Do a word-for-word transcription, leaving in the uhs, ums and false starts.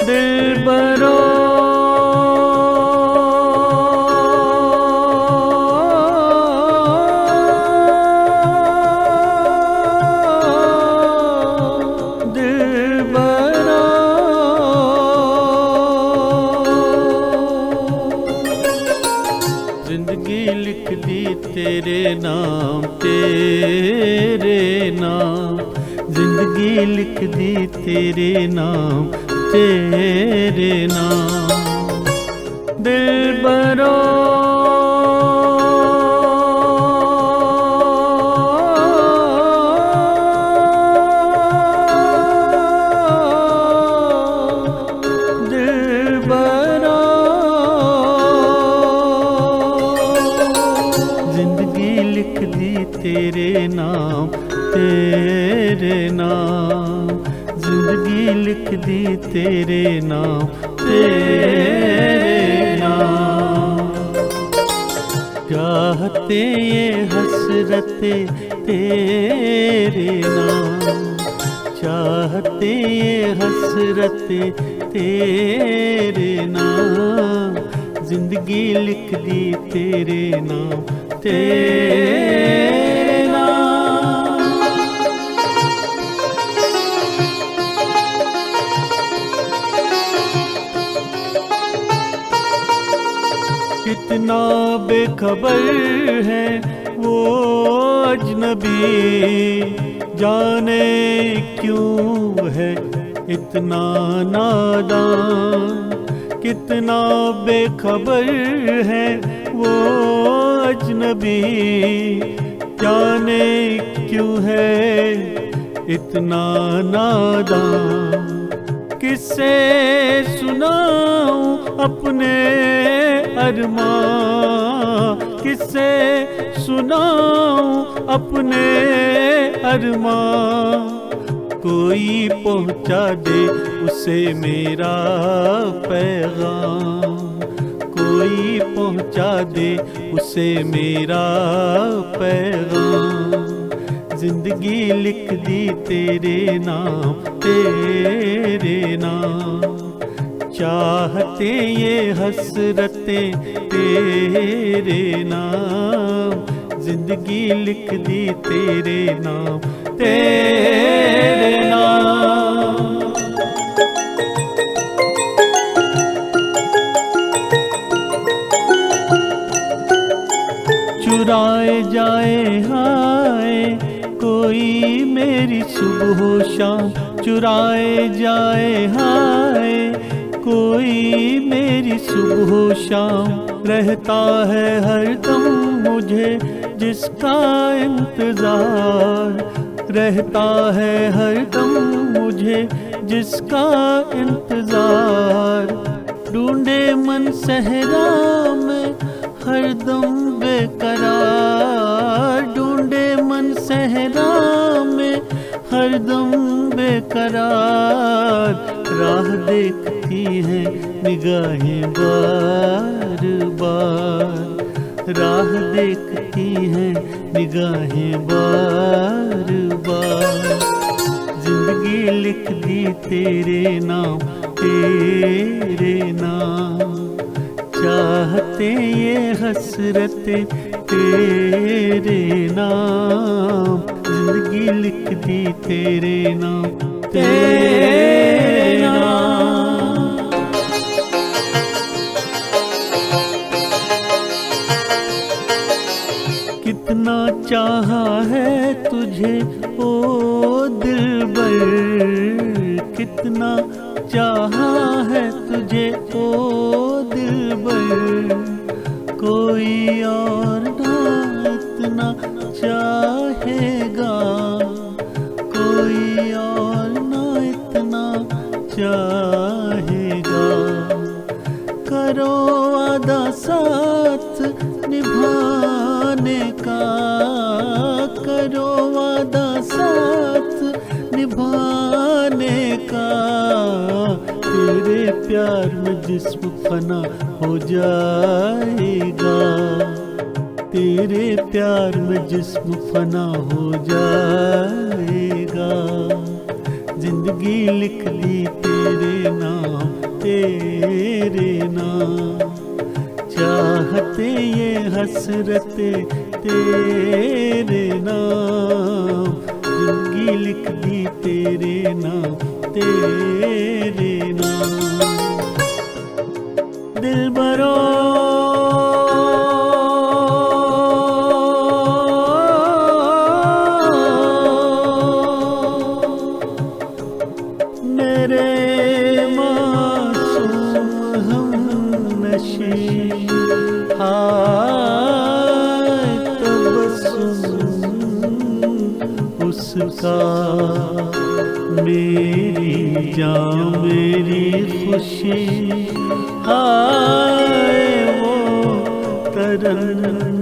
دلبرو، دلبرو، زندگی لکھ دی تیرے نام، تیرے نام، زندگی لکھ دی تیرے نام، تیرے نام۔ دلبرو، دلبرو، زندگی لکھ دی تیرے نام، تیرے نام، زندگی لکھ دی تیرے نام، تیرے نام۔ چاہتے یہ حسرت تیرے نام، چاہتے یہ حسرت تیرے نام، زندگی لکھ دی تیرے نام، تیرے نام۔ کتنا بے خبر ہے وہ اجنبی، جانے کیوں ہے اتنا نادان۔ کتنا بے خبر ہے وہ اجنبی، جانے کیوں ہے اتنا نادان۔ کسے سناؤں اپنے ارماں، کسے سناؤں اپنے ارماں؟ کوئی پہنچا دے اسے میرا پیغام، کوئی پہنچا دے اسے میرا پیغام۔ زندگی لکھ دی تیرے نام، تیرے نام۔ چاہتے یہ حسرتیں تیرے نام، زندگی لکھ دی تیرے نام، تیرے نام۔ چرائے جائے ہائے کوئی میری صبح و شام، چرائے جائے ہائے کوئی میری صبح و شام۔ رہتا ہے ہر دم مجھے جس کا انتظار، رہتا ہے ہر دم مجھے جس کا انتظار۔ ڈھونڈے من صحرا میں ہر دم بے قرار، ڈھونڈے من صحرا میں ہر دم بے قرار۔ راہ دیکھتی ہیں نگاہیں بار بار، راہ دیکھتی ہیں نگاہیں بار بار۔ زندگی لکھ دی تیرے نام، تیرے نام۔ چاہتے یہ حسرت تیرے نام، زندگی لکھ دی تیرے نام، تیرے نام۔ کتنا چاہا ہے تجھے او دلبر، کتنا چاہا ہے تجھے او دلبر، کوئی اور نہ اتنا چاہے گا، کوئی اور نہ اتنا چاہے گا۔ کرو وعدہ ساتھ نبھانے کا، کرو وعدہ ساتھ نبھانے کا۔ تیرے پیار میں جسم فنا ہو جائے گا، تیرے پیار میں جسم فنا ہو جائے گا۔ زندگی لکھ دی تیرے نام، تیرے نام۔ چاہتے یہ حسرت تیرے نام، زندگی لکھ دی تیرے نام، تیرے نام۔ دلبرو، میرے معصوم ہم نشیں، ہائے تبسم اس کا، میری جاں میری خوشی، ہائے وہ ترنم